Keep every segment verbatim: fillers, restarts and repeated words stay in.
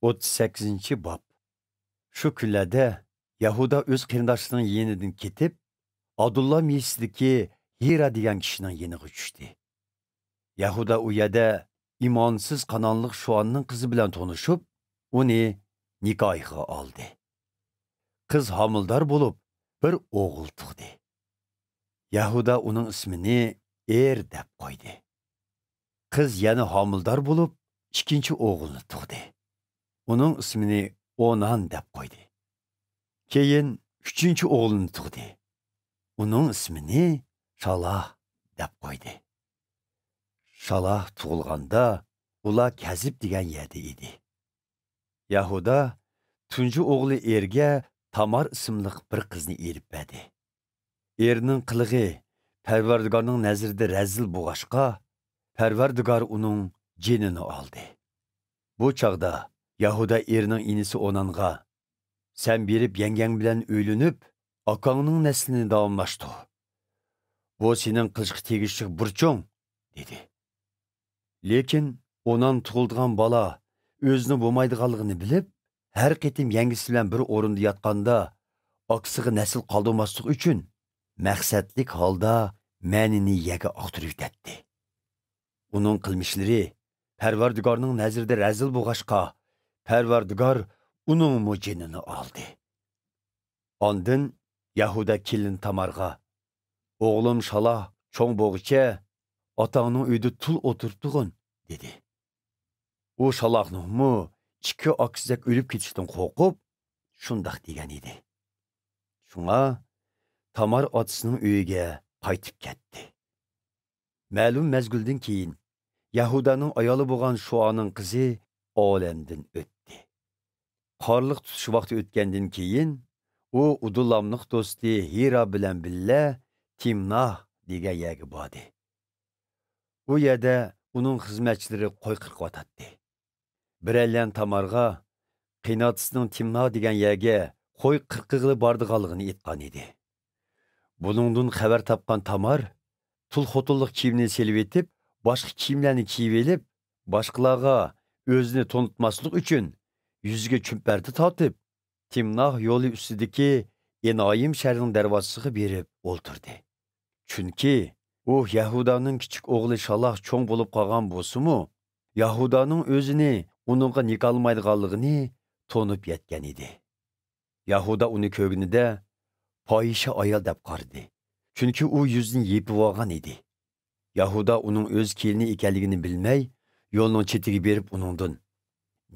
ئوتتۇز سەككىزىنچى باب. شۇ كۈنلەردە يەھۇدا ئۆز قېرىنداشلىرىنىڭ يېنىدىن كېتىپ، ئادۇللام يېزىسىدىكى ھىرا دېگەن كىشىنىڭ يېنىغا چۈشتى. يەھۇدا ئۇ يەردە ئىمانسىز قانائانلىق شۇئاننىڭ قىزى بىلەن تونۇشۇپ، ئۇنى نىكاھىغا ئالدى. قىز ھامىلىدار بولۇپ، بىر ئوغۇل تۇغدى. يەھۇدا ئۇنىڭ ئىسمىنى ئېر دەپ قويدى. قىز يەنە ھامىلىدار بولۇپ، ئىككىنچى ئوغۇلنى تۇغدى. ئۇنىڭ ئىسمىنى ئونان دەپ قويدى. كېيىن ئۈچىنچى ئوغلىنى تۇغدى. ئۇنىڭ ئىسمىنى شالاھ دەپ قويدى. شالاھ تۇغۇلغاندا، ئۇلار كەزىپ دېگەن يەردە ئىدى. يەھۇدا تۇنجى ئوغلى ئېرگە تامار ئىسىملىق بىر قىزنى ئېلىپ بەردى. ئېرىنىڭ قىلىقى پەرۋەردىگارنىڭ نەزىرىدە رەزىل بولغاچقا، پەرۋەردىگار ئۇنىڭ جېنىنى ئالدى. بۇ چاغدا يەھۇدا ئېرىنىڭ ئىنىسى ئونانغا، «سەن بېرىپ يەڭگەڭ بىلەن ئۆيلىنىپ، ئاكاڭنىڭ نەسلىنى داۋاملاشتۇر. بۇ سېنىڭ قىلىشقا تېگىشلىك بۇرچۇڭ» دېدى. لېكىن ئونان تۇغۇلىدىغان بالا ئۆزىنىڭ بولمايدىغانلىقىنى بىلىپ، ھەر قېتىم يەڭگىسى بىلەن بىر ئورۇندا ياتقاندا، ئاكىسىغا نەسىل قالدۇرماسلىق ئۈچۈن، مەقسەتلىك ھالدا مەنىنى يەرگە ئاقتۇرۇۋېتەتتى. ئۇنىڭ قىلمىشلىرى پەرۋەردىگارنىڭ نەزىرىدە رەزىل بولغاچقا، پەرۋەردىگار ئۇنىڭمۇ جېنىنى ئالدى. ئاندىن يەھۇدا كېلىن تامارغا، «ئوغلۇم شالاھ چوڭ بولغۇچە، ئاتاڭنىڭ ئۆيىدە تۇل ئولتۇرۇپ تۇرغىن» دېدى. ئۇ شالاھنىڭمۇ ئىككى ئاكىسىدەك ئۆلۈپ كېتىشتىن قورقۇپ، شۇنداق دېگەن ئىدى. شۇڭا تامار ئاتىسىنىڭ ئۆيىگە قايتىپ كەتتى. مەلۇم مەزگىلدىن كېيىن، يەھۇدانىڭ ئايالى بولغان شۇئانىڭ قىزى ئالەمدىن ئۆتتى. قارلىق تۇتۇش ۋاقتى ئۆتكەندىن كېيىن، ئۇ ئۇدۇللاملىق دوستى ھىرا بىلەن بىللە تىمناھ دېگەن يەرگە باردى. ئۇ يەردە ئۇنىڭ خىزمەتچىلىرى قوي قىرقىۋاتاتتى. بىرەيلەن تامارغا قېيىنئاتىسىنىڭ تىمناھ دېگەن يەرگە قوي قىرقىغىلى بارىدىغانلىقىنى ئېيتقان ئىدى. بۇنىڭدىن خەۋەر تاپقان تامار تۇل خوتۇنلۇق كىيىمىنى سېلىۋېتىپ، باشقا كىيىملەرنى كىيىۋېلىپ، باشقىلارغا ئۆزىنى تونۇتماسلىق ئۈچۈن يۈزىگە چۈمپەردە تارتىپ، تىمناھ يولى ئۈستىدىكى ئېنايىم شەھىرىنىڭ دەرۋازىسىغا بېرىپ ئولتۇردى. چۈنكى ئۇ يەھۇدانىڭ كىچىك ئوغلى شالاھ چوڭ بولۇپ قالغان بولسىمۇ، يەھۇدانىڭ ئۆزىنى ئۇنىڭغا نىكاھلىمايدىغانلىقىنى تونۇپ يەتكەن ئىدى. يەھۇدا ئۇنى كۆرگىنىدە، پاھىشە ئايال دەپ قارىدى. چۈنكى ئۇ يۈزىنى يېپىۋالغان ئىدى. يەھۇدا ئۇنىڭ ئۆز كېلىنى ئىكەنلىكىنى بىلمەي، يولنىڭ چېتىگە بېرىپ ئۇنىڭدىن،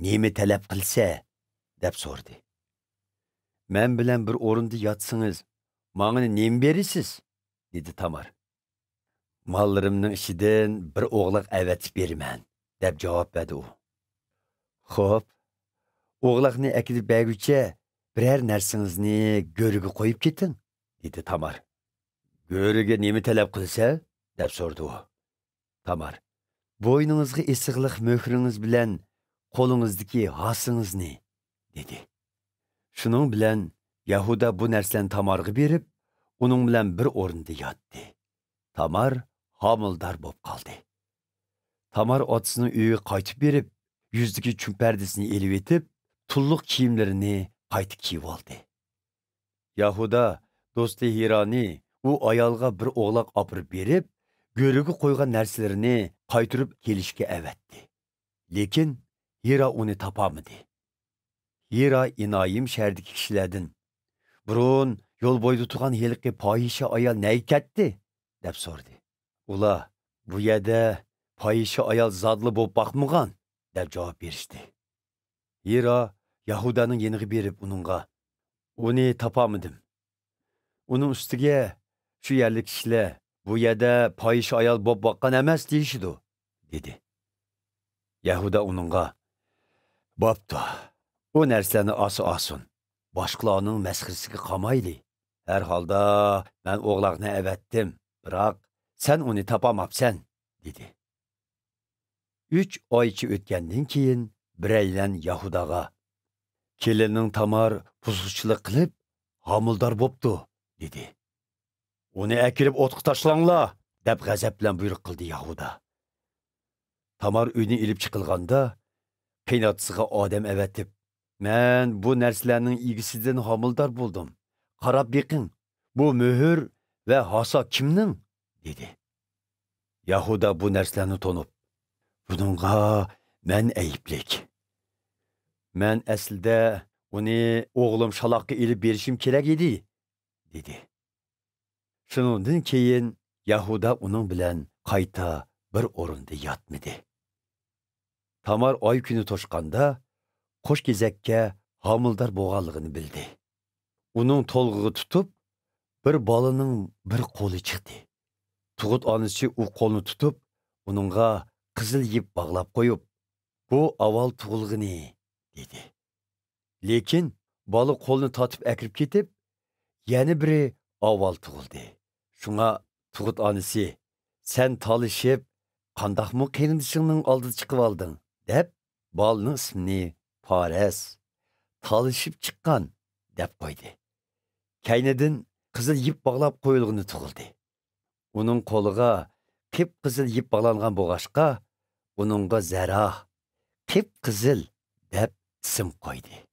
«نېمە تەلەپ قىلىسە؟» دەپ سورىدى. «مەن بىلەن بىر ئورۇندا ياتسىڭىز، ماڭا نېمە بېرىسىز؟» دېدى تامار. «ماللىرىمنىڭ ئىچىدىن بىر ئوغلاق ئەۋەتىپ بېرىمەن» دەپ جاۋاب بەردى ئۇ. «خوپ، ئوغلاقنى ئەكېلىپ بەرگۈچە بىرەر نەرسىڭىزنى گۆرۈگە قويۇپ كېتىڭ» دېدى تامار. «گۆرۈگە نېمە تەلەپ قىلىسەن؟» دەپ سورىدى ئۇ. تامار، «بوينىڭىزغا ئېسىقلىق مۆھرىڭىز بىلەن قولىڭىزدىكى ھاسىڭىزنى» دېدى. شۇنىڭ بىلەن يەھۇدا بۇ نەرسىلەرنى تامارغا بېرىپ، ئۇنىڭ بىلەن بىر ئورۇندا ياتتى. تامار ھامىلىدار بولۇپ قالدى. تامار ئاتىسىنىڭ ئۆيىگە قايتىپ بېرىپ، يۈزىدىكى چۈمپەردىسىنى ئېلىۋېتىپ، تۇللۇق كىيىملىرىنى قايتا كىيىۋالدى. يەھۇدا دوستى ھىرانى ئۇ ئايالغا بىر ئوغلاق ئاپىرىپ بېرىپ، گۆرۈگە قويغان نەرسىلىرىنى قايتۇرۇپ كېلىشكە ئەۋەتتى. لېكىن ھىرا ئۇنى تاپالمىدى. ھىرا ئىنايىم شەھىرىدىكى كىشىلەردىن، «بۇرۇن يول بويىدا تۇرغان ھېلىقى پاھىشە ئايال نەگە كەتتى؟» دەپ سورىدى. ئۇلار، «بۇ يەردە پاھىشە ئايال زادىلا بولۇپ باقمىغان» دەپ جاۋاب بېرىشتى. ھىرا يەھۇدانىڭ يېنىغا بېرىپ ئۇنىڭغا، «ئۇنى تاپالمىدىم. ئۇنىڭ ئۈستىگە شۇ يەرلىك كىشىلەر، بۇ يەردە پاھىشە ئايال بولۇپ باققان ئەمەس دېيىشىدۇ» دېدى. يەھۇدا ئۇنىڭغا، «بوپتۇ، ئۇ نەرسىلەرنى ئالسا ئالسۇن، باشقىلارنىڭ مەسخىرىسىگە قالمايلى. ھەر ھالدا مەن ئوغلاقنى ئەۋەتتىم، بىراق سەن ئۇنى تاپالماپسەن» دېدى. ئۈچ ئايچە ئۆتكەندىن كېيىن بىرەيلەن يەھۇداغا، «كېلىنىڭ تامار بۇزغۇنچىلىق قىلىپ، ھامىلىدار بوپتۇ» دېدى. «ئۇنى ئەكىرىپ ئوتقا تاشلاڭلار» دەپ غەزەپ بىلەن بۇيرۇق قىلدى يەھۇدا. تامار ئۆيدىن ئېلىپ چىقىلغاندا، قېيىنئاتىسىغا ئادەم ئەۋەتىپ، «مەن بۇ نەرسىلەرنىڭ ئىگىسىدىن ھامىلىدار بولدۇم. قاراپ بېقىڭ، بۇ مۆھۈر ۋە ھاسا كىمنىڭ؟» دېدى. يەھۇدا بۇ نەرسىلەرنى تونۇپ، «بۇنىڭغا مەن ئەيىبلىك. مەن ئەسلىدە ئۇنى ئوغلۇم شالاققا ئېلىپ بېرىشىم كېرەك ئىدى» دېدى. شۇنىڭدىن كېيىن يەھۇدا ئۇنىڭ بىلەن قايتا بىر ئورۇندا ياتمىدى. تامار ئاي كۈنى توشقاندا، قوش كېزەككە ھامىلىدار بولغانلىقىنى بىلدى. ئۇنىڭ تولغىقى تۇتۇپ، بىر بالىنىڭ بىر قولى چىقتى. تۇغۇت ئانىسى ئۇ قولنى تۇتۇپ، ئۇنىڭغا قىزىل يىپ باغلاپ قويۇپ، «بۇ ئاۋۋال تۇغۇلغىنى» دېدى. لېكىن بالا قولنى تارتىپ ئەكىرىپ كېتىپ، يەنە بىرى ئاۋۋال تۇغۇلدى. شۇڭا تۇغۇت ئانىسى، «سەن تالىشىپ، قانداقمۇ قېرىندىشىڭنىڭ ئالدىدا چىقىۋالدىڭ؟» دەپ، بالىنىڭ ئىسمىنى پارەس، «تالىشىپ چىققان» دەپ قويدى. كەينىدىن قىزىل يىپ باغلاپ قويۇلغىنى تۇغۇلدى. ئۇنىڭ قولىغا قىپقىزىل يىپ باغلانغان بولغاچقا، ئۇنىڭغا زەرا، قىپقىزىل، دەپ ئىسىم قويدى.